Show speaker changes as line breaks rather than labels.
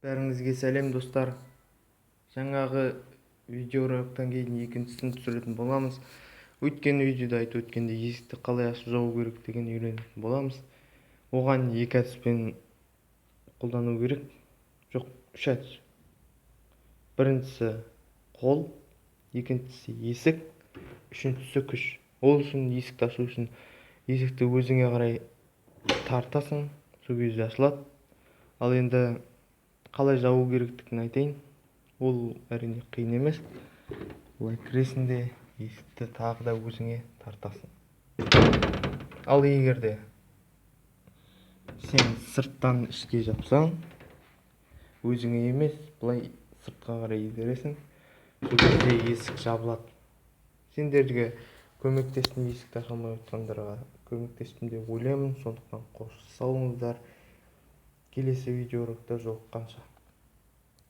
Бәріңізге сәлем, достар! Жаңағы видеороликтан кейін екіншісін түсіретін боламыз. Өткен видеода айтып өткендей, есікті қалай ашып жабу керектігін үйренетін боламыз. Оған екі әдіспен қолдану керек, жоқ, үш әдіс: біріншісі – қол, екіншісі – есік, үшіншісі – күш. Ол үшін, есікті ашу үшін, есікті өзіңе қарай тартасың, сол кезде ашылады. Ал енді қалай жабу керектігін айтайын. Ол, әрине, қиын емес. Былай кіресің де, есікті тағы да өзіңе тартасың. Ал егер де сен сырттан ішке жапсаң, өзіңе емес, былай сыртқа қарай итересің, сол кезде есік жабылады. Сендерге көмектестім, есікті аша алмай отқандарға көмектестім деп ойлаймын. Сондықтан қош, сау болыңыздар, келесі видеороликта жолыққанша!